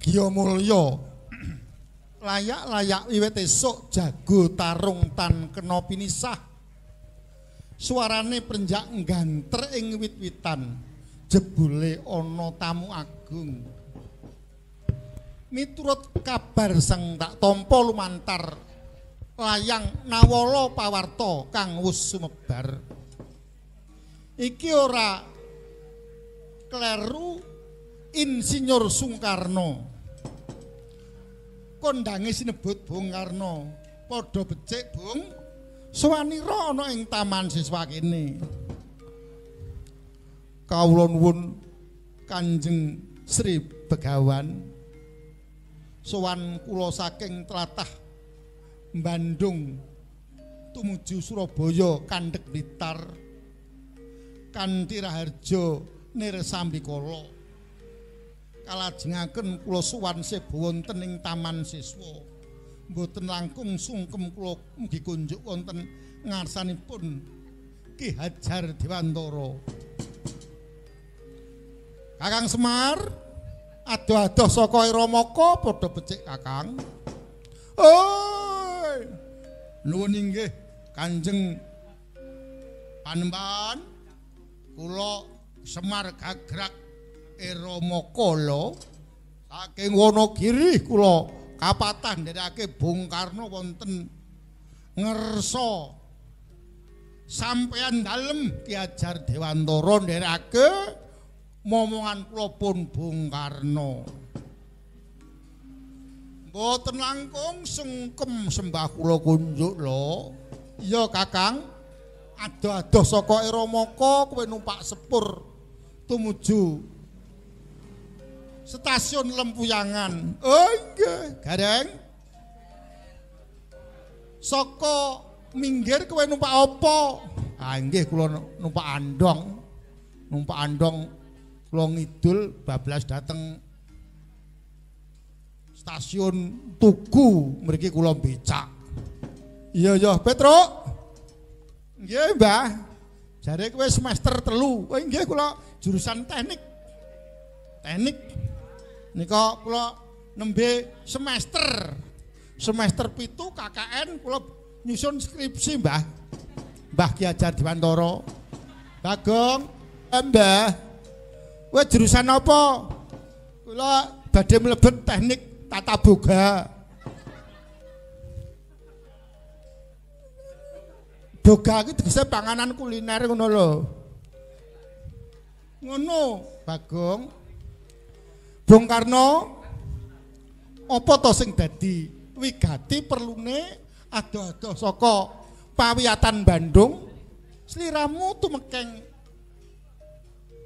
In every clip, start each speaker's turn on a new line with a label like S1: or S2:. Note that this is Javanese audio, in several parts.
S1: Giya Mulya. Layak-layak wiwit esuk jago tarung tan kena pinisah. Suarane prenjak ngganter ing wit-witan. Jebule ana tamu agung. Miturut kabar sing tak tampa lumantar layang nawala pawarta kang wis sumebar. Iki ora kleru Insinyur Sungkarno. Kondange sinebut Bung Karno. Padha becik, Bung. Swanira ana ing taman siswa kene. Kawula nuwun Kanjeng Sri Begawan. Sowan kula saking tlatah Bandung tumuju Surabaya kandhek Blitar kanthi raharja nir sambikala. Kalajengaken kula sowan seba wonten ing taman siswa. Mboten langkung sungkem kula mugi kunjuk wonten ngarsanipun Ki Hajar Dewantara. Kakang Semar, adoh-adoh saka Eramaka padha becik Kakang. Oi! Nuwun inggih Kanjeng Panembahan, kula Semar Gagrak Eramaka lho. Saking Wonogiri kula kapatah ndereke Bung Karno wonten ngersa sampeyan dalem Ki Hajar Dewantara ndereke momongan kula pun Bung Karno. Mboten langkung sungkem sembah kula kunjuk lho. Iya Kakang, adoh-adoh saka Eramaka kowe numpak sepur tumuju stasiun Lempuyangan. Oh nggih, Gareng. Saka minggir kowe numpak apa? Ah nggih kula numpak andong. Numpak andong kula ngidul bablas dateng stasiun Tugu mriki kula becak. Iya ya, Petruk. Nggih, Mbah. Jare kowe semester 3. Oh nggih kula jurusan teknik. Teknik. Nika kula nembe semester. Semester 7 KKN kula nyusun skripsi, Mbah. Mbah Ki Hajar Dewantara. Bagong, Mbah. Kowe jurusan apa? Kula badhe mlebet teknik tata boga. Boga iki tegese panganan kuliner ngono lho. Ngono, Bagong. Bung Karno, apa to sing dadi wigati perlune adoh-adoh saka pawiyatan Bandung sliramu tumekeng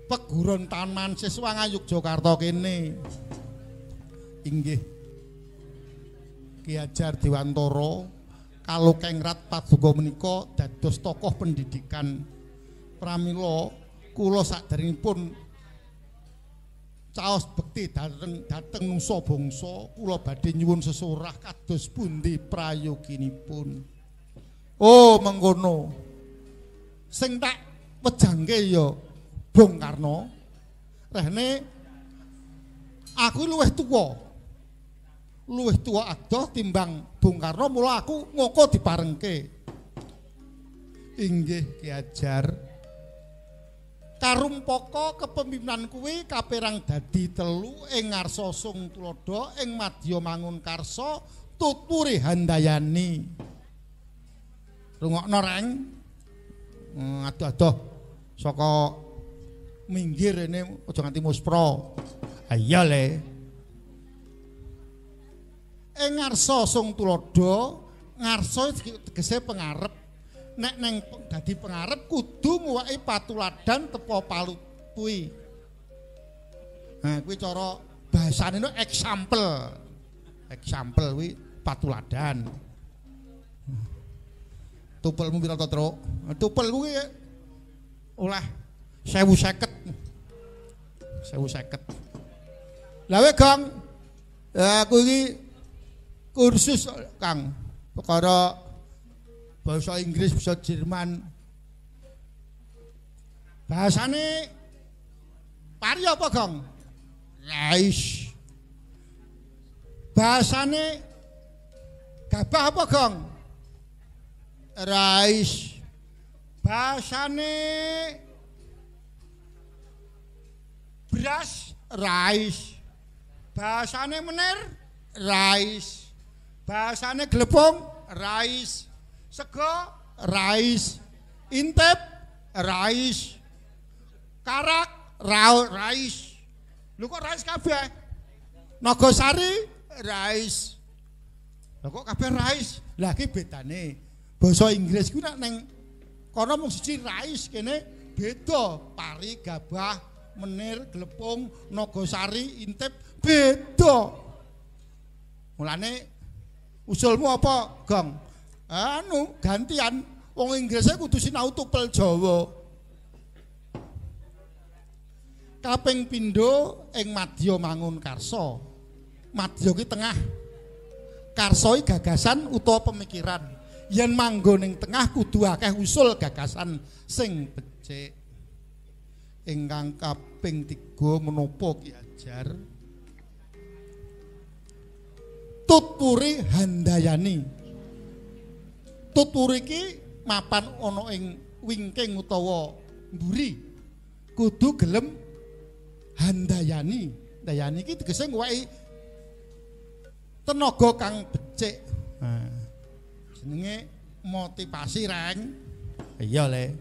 S1: peguron Taman Siswa Ngayogyakarta kene? Inggih Ki Hajar Dewantara kalokengrat paduka menika dados tokoh pendidikan. Pramila kula saderengipun caos bekti dhateng nusa bangsa kula badhe nyuwun sesurah kados pundi prayoginipun. Oh mengkono. Sing tak wejangke ya Bung Karno. Rehne aku luwih tuwa. Luwih tuwa adoh timbang Bung Karno, mula aku ngoko diparengke. Inggih Ki Hajar. Karumpaka kepemimpinan kuwi kaperang dadi telu ing ngarsa Sung Tuladha, ing madya mangun karsa tuturi handayani. Rungokno reng. Adoh-adoh saka minggir rene aja nganti muspra. Ha iya le. Ing ngarsa Sung Tuladha, ngarsa tegese pengarep. Nek neng dadi pengarep kudu nguwaki patuladan tepa palutui. Nah kuwi cara bahasane no example. Example kuwi patuladan. Tupelmu pira to, Truk? Tupel kuwi oleh 1050. 1050. Lah we, Gong. Aku iki kursus, Kang. Perkara bahasa Inggris, bahasa Jerman. Bahasane pari apa, Gong? Lais. Bahasane gabah apa, Gong? Rice. Bahasane beras, rice. Bahasane menir, rice. Bahasane glepung, rice. Sego, rice. Intip, rice. Karak, rice. Lho kok rice kabeh? Nogosari, rice. Lho kok kabeh rice? Lah iki bedane. Basa Inggris kuwi nek ning kono mung siji rice, kene beda. Pari, gabah, menir, glepung, nogosari, intip beda. Mulane usulmu apa, Gong? Anu, gantian wong Inggrise kudu sinau tupel Jawa. Kaping pindho ing Madya Mangun Karsa. Madya ki tengah. Karsa iki gagasan utawa pemikiran. Yen manggon ing tengah kudu akeh usul gagasan sing becik. Ingkang kaping 3 menapa Ki Hajar? Tuturi Handayani. Tuturi ki mapan ana ing wingking utawa mburi. Kudu gelem handayani. Handayani iki tegese ngwehi tenaga kang becik. Nah, jenenge motivasi, Reng. Iya, Le.